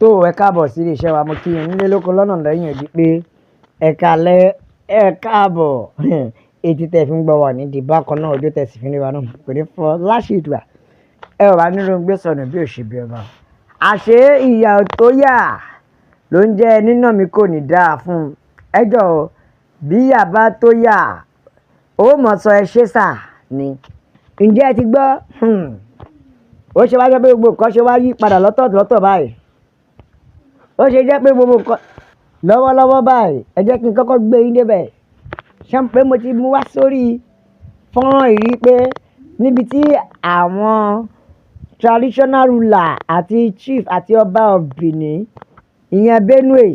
Tó ẹ káàbọ̀ sí ilé-iṣẹ́ wa. Mo kí yín nílé lóko lọ́nà lẹ́yìn odi pé ẹ káalẹ́, ẹ káàbọ̀. Etí tẹ́ fi ń gbọ́ wa ní di bákan náà, ojú tẹ́ sì fi ń rí wa náà kò ní fọ́ láṣẹ ìdùà. Ẹ ò bá nínú gbé sọnù bí òṣèbí ọba. Àṣé ìyà tó yà ló ń jẹ́ nínà mi kò ní dáa fún un. Ẹ jọ̀ọ́, bí ìyà bá tó yà, ó mọ̀ sọ ẹ ṣé sà ni. Ǹjẹ́ ẹ ti gbọ́? Ó ṣe wá jẹ́ pé gbogbo nǹkan ṣe wá yí padà lọ́tọ̀ọ̀tọ̀ lọ́tọ̀ báyìí. Ó ṣe jẹ́ pé gbogbo nǹkan lọ́wọ́lọ́wọ́ báyìí, ẹ jẹ́ kí n kọ́kọ́ gbé yín débẹ̀. Ṣé pé mo ti mú wá sórí fọ́nrán yìí rí pé níbi tí àwọn traditional ruler àti chief àti ọba of Benin, ìyẹn Benue,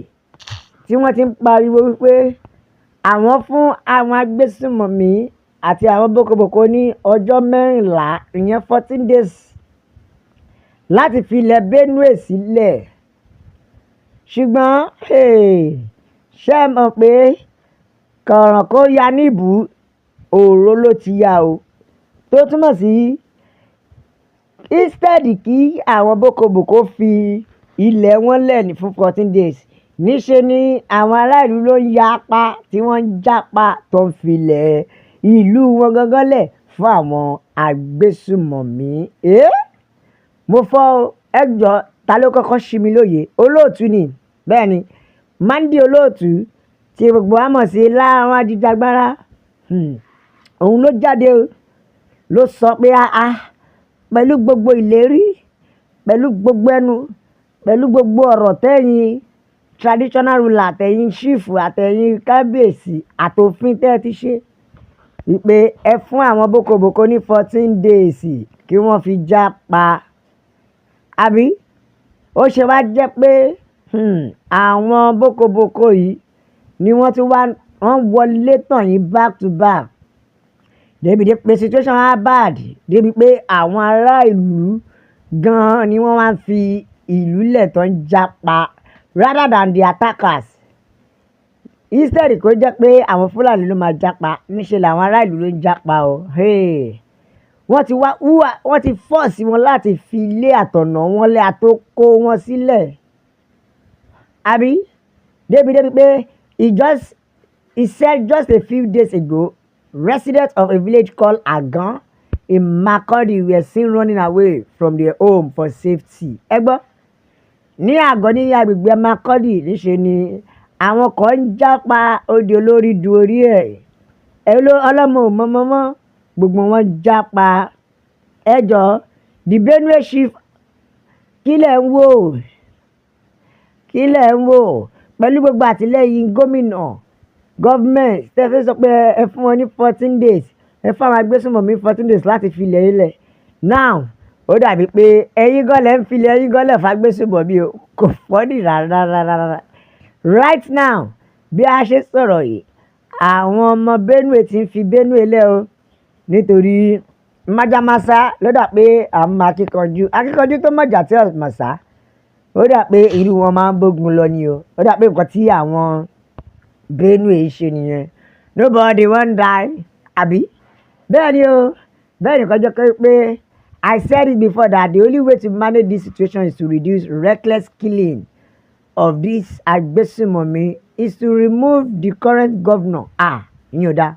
tí wọ́n ti ń pariwo wípé àwọn fún àwọn agbésùmọ̀mí àti àwọn bókobòko ní ọjọ́ 14, ìyẹn 14 days, láti fi ilẹ̀ Benue sílẹ̀. Ṣùgbọ́n ṣé ẹ mọ̀ pé kọ̀ràn kó ya níbù, òro ló ti ya o. Tó túmọ̀ sí, instead kí àwọn bókobòko fi ilẹ̀ wọn lẹ̀ ní fún 14 days, níṣe ni àwọn ará ìlú ló ń yapa tí wọ́n ń jápa tó ń fi ilẹ̀ ìlú wọn gangan lẹ̀ fún àwọn agbésùmọ̀mí. Mo fọ́ o, ẹ jọ̀ọ́, ta ló kọ́kọ́ ṣí mi lóye? Olóòtú ni. Bẹ́ẹ̀ ni, Mandy Olóòtú tí gbogbo wa mọ̀ sí láàrún ajíjàgbara. Òun ló jáde o, ló sọ pé áá, pẹ̀lú gbogbo ìlérí, pẹ̀lú gbogbo ẹnu, pẹ̀lú gbogbo ọ̀rọ̀ tẹ́yin traditional ruler àtẹ̀yin chief àtẹ̀yin kábíyèsí àtòfin tẹ́ ẹ ti ṣe wípé ẹ fún àwọn bókobòko ní 14 days kí wọ́n fi jápa, àbí ó ṣe wá jẹ́ pé àwọn bókobòko yìí ni wọ́n tún wá wọ́n wọlé tàn yín back to back, débi dé pé situation wá bad, débi pé àwọn ará ìlú gan-an ni wọ́n wá ń fi ìlú lẹ̀ tó ń jápa rather than the attackers? Instead kó jẹ́ pé àwọn Fúlàní ló máa jápa, níṣẹ́ làwọn ará ìlú ló ń jápa o. Hey. Wọ́n ti wá wọ́n ti force wọn láti fi ilé àtọ̀nà wọn lé àtòkò wọn sílẹ̀. Àbí? Débi pé he said just a few days ago, residents of a village called Agan in Makurdi were seen running away from their home for safety. Ẹ gbọ́, ní àgọ́ ní agbègbè Makurdi, níṣe ni àwọn kan ń jápa odi olórí du orí ẹ̀. Ọlọ́mọ ò mọ̀mọ́ mọ́, gbogbo wọn jápa. Ẹ jọ̀ọ́, the Benue chief, kí lẹ̀ ń wò? Kí lẹ̀ ń wò? Pẹ̀lú gbogbo àtìlẹ́yìn gómìnà, government, tẹ́ fẹ́ sọ pé ẹ fún wọn ní 14 days, ẹ fún àwọn agbésùnmọ̀mí 14 days láti fi ilẹ̀ ilẹ̀. Now, ó dàbí pé ẹ̀yin gan lẹ̀ ń fi ilẹ̀ ẹ̀yin gan lẹ̀ fún agbésùnmọ̀mí o. Kò funny rárá rárá. Right now, bí a ṣe sọ̀rọ̀ yìí, àwọn ọmọ Benue ti ń fi Benue lẹ̀ o. Nítorí májámásá ló dà pé àwọn akíkanjú, akíkanjú tó mọ̀jà tí ò mọ̀ sá. Ó dà pé irú wọn máa ń bógun lọ ni o. Ó dà pé nǹkan tí àwọn Benue ṣe nìyẹn. Nobody wan die, àbí? Bẹ́ẹ̀ ni o. Bẹ́ẹ̀ ni kó jẹ́ pé I said it before that the only way to manage this situation is to reduce reckless killing of this agbésùmọ̀mí is to remove the current governor. Ah, ìyẹn ò dáa.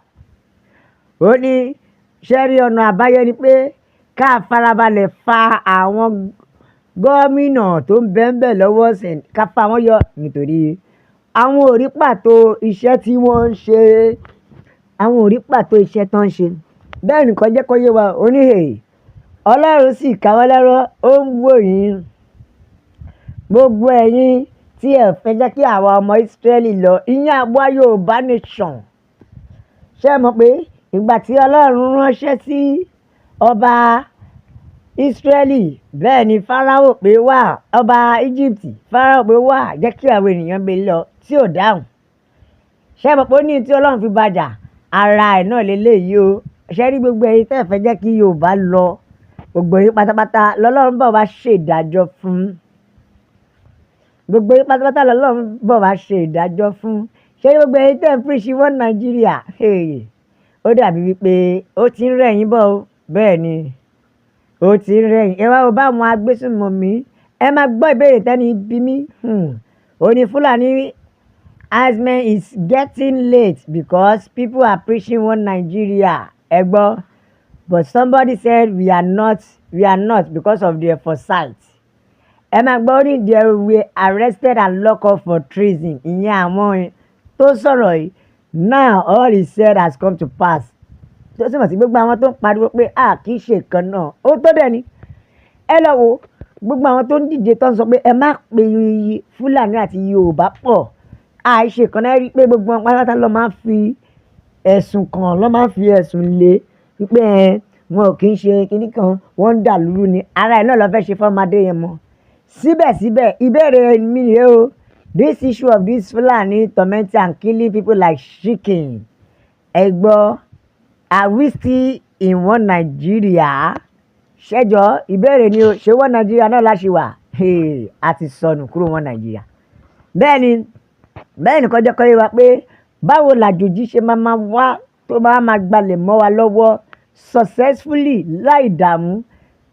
Ó ní ṣé rí, ọ̀nà àbáyọ ni pé ká farabalẹ̀ fa àwọn gómìnà tó ń bẹ́ńbẹ̀ lọ́wọ́ sìn, ká fa wọ́n yọ, nítorí àwọn ò rí pàtó iṣẹ́ tí wọ́n ń ṣe, àwọn ò rí pàtó iṣẹ́ tó ń ṣe. Bẹ́ẹ̀ nìkan jẹ́ kó yé wa. Ó ní hè, Ọlọ́run sì káwọ́ lẹ́rọ́, ó ń wò yín, gbogbo ẹ̀yin tí ẹ fẹ́ jẹ́ kí àwa ọmọ Ísírẹ́lì lọ, ìyẹn àwa Yorùbá nation. Ṣé ẹ mọ̀ pé ìgbà tí Ọlọ́run ránṣẹ́ sí ọba Ísírẹ́lì, bẹ́ẹ̀ ni Fáráò pé wá, ọba Egypt, Fáráò pé wá, jẹ́ kí àwọn ènìyàn gbé lọ, tí ò dáhùn? Ṣé ẹ mọ̀ pé ó ní tí Ọlọ́run fi bàjà ara ẹ̀ náà lélẹ́yìí o? Ṣé rí, gbogbo ẹ̀yin tẹ́ ẹ fẹ́ jẹ́ kí Yorùbá lọ, gbogbo yín pátápátá lọ́lọ́run bọ̀ wá ṣèdájọ́ fún. Gbogbo yín pátápátá lọ́lọ́run bọ̀ wá ṣe ìdájọ́ fún. Ṣé gbogbo ẹ̀yin tẹ́ ń preach one Nàìjíríà, ó dàbí wípé ó ti ń rẹ̀ yín bọ̀ o. Bẹ́ẹ̀ ni, ó ti ń rẹ̀ yín. Ẹ wá wo báwọn agbésùnmọ̀mí Ẹ máa gbọ́ ìbéèrè tẹ́ni bí mi. Ó ní Fúlàní herdsmen is getting late because people are preaching one Nigeria. Ẹ gbọ́, but somebody said we are not because of their foresight. Ẹ máa gbọ́, ó ní they were arrested and locked up for treason. Ìyẹn àwọn tó sọ̀rọ̀ yìí. Now all he said has come to pass. Tó sì mọ̀ sí gbogbo àwọn tó ń pariwo pé a kì í ṣe nǹkan náà, ó tó dẹ̀ ni. Ẹ lọ wo gbogbo àwọn tó ń díje tó ń sọ pé ẹ má pe Fúlàní àti Yorùbá pọ̀, àìṣe kan náà. Rí i pé gbogbo wọn pátá ló máa ń fi ẹ̀sùn kàn, ló máa ń fi ẹ̀sùn lé wípé ẹ wọn ò kì í ṣe kinní kan, wọ́n ń dà lúrú ni. Ara ẹ̀ náà ló fẹ́ ṣe fọ́mọdé yẹn mọ́. Síbẹ̀síbẹ̀, ìbéèrè mi rèé o: this issue of this Fulani tormenting and killing people like chicken, ẹ gbọ́, are we still in one Nigeria? Ṣẹjọ ìbéèrè ni o. Ṣé one Nigeria náà la ṣe wà? A ti sọnù kúrò one Nigeria. Bẹ́ẹ̀ ni, bẹ́ẹ̀ ni. Kọjá kọ́ yé wa pé báwo làjòjì ṣe máa ma wá tó bá máa gbalẹ̀ mọ́ wa lọ́wọ́ successfully láì dààmú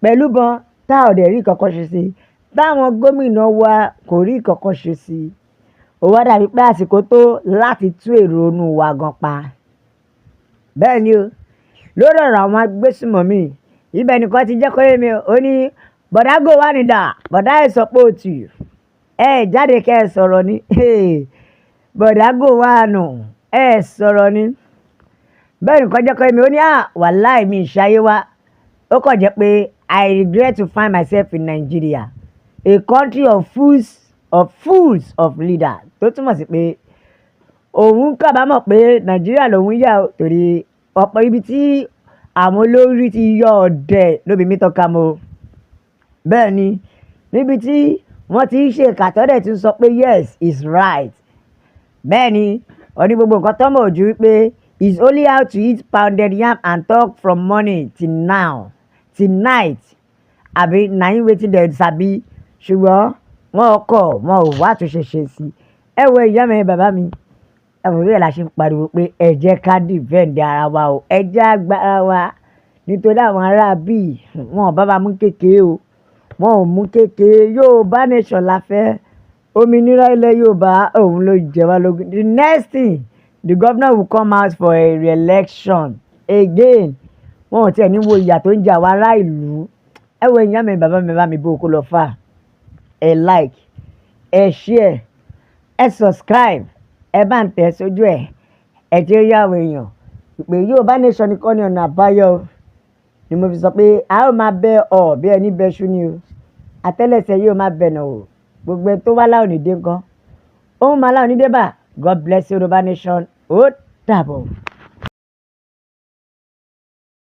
pẹ̀lú bọn, tá ò dẹ̀ rí kankan ṣe sí, táwọn gómìnà wa kò rí kankan ṣe sí? Ó wá dàbí pé àsìkò tó láti tún èrò inú wa gan pa. Bẹ́ẹ̀ ni o. Lórí ọ̀rọ̀ àwọn agbésùmọ̀mí, ibẹ̀ nìkan ti jẹ́ kó yé mi. Ó ní bọ̀dá Gowon dà, bọ̀dá ẹ̀ sọ pé òtù ẹ jáde kẹ́ ẹ sọ̀rọ̀ ni. Bọ̀dá Gowon, ẹ sọ̀rọ̀ ni. Bẹ́ẹ̀ nìkan jẹ́ kó yé mi. Ó ní à wàláì mi ìṣayé wa, ó kàn jẹ́ pé I regret to find myself in Nigeria, a country of fools of leaders. Tó túmọ̀ sí pé òun kábàámọ̀ pé Nàìjíríà lòun yà ó, torí ọ̀pọ̀ ibi tí àwọn olórí ti yọ ọ̀dẹ̀ lóbi mi tọ́ka mọ́. Bẹ́ẹ̀ ni, níbi tí wọ́n ti ń ṣe ìkàtọ́dẹ̀ tí ń sọ pé yes is right. Bẹ́ẹ̀ ni, ó ní gbogbo nǹkan tọ́mọ̀ ojú wípé it's only how to eat pounded yam and talk from morning till now till night, àbí na him wetin dem sabi. Ṣùgbọ́n wọn kọ̀, wọn ò wá àtúnṣe ṣe sí. Ẹ wo, ìyá mi, bàbá mi, ẹ wò, bẹ́ẹ̀ la ṣe ń pariwo pé ẹ jẹ́ ká defend ara wa o, ẹ jẹ́ agbára wa, nítorí àwọn ará bíi wọn ò bá wa mú kékeré o, wọn ò mú kékeré. Yorùbá nation la fẹ́. Òmìnira ilẹ̀ Yorùbá, òun ló jẹ wá lógún. The next thing, the governor will come out for a re-election again. Wọn ò tiẹ̀ ní wo ìyà tó ń jẹ àwọn ará ìlú. Ẹ wo, ìyá mi, bàbá mi, bá mi bó kó lọ fà. Ẹ like, ẹ share, ẹ subscribe, ẹ bá ń tẹ̀ sójú ẹ̀, ẹ jẹ́ ó yá àwọn èèyàn pé Yorùbá nation nìkan ní ọ̀nà àbáyọ. Ni mo fi sọ pé a ó máa bẹ ọ bí ẹni bẹṣu ni o, àtẹ́lẹsẹ̀ yóò máa bẹ̀nà o. Gbogbo ẹni tó wá láwọn òní dé nǹkan òun máa láwọn òní dé bá. God bless Yorùbá nation. Ó dàbọ̀.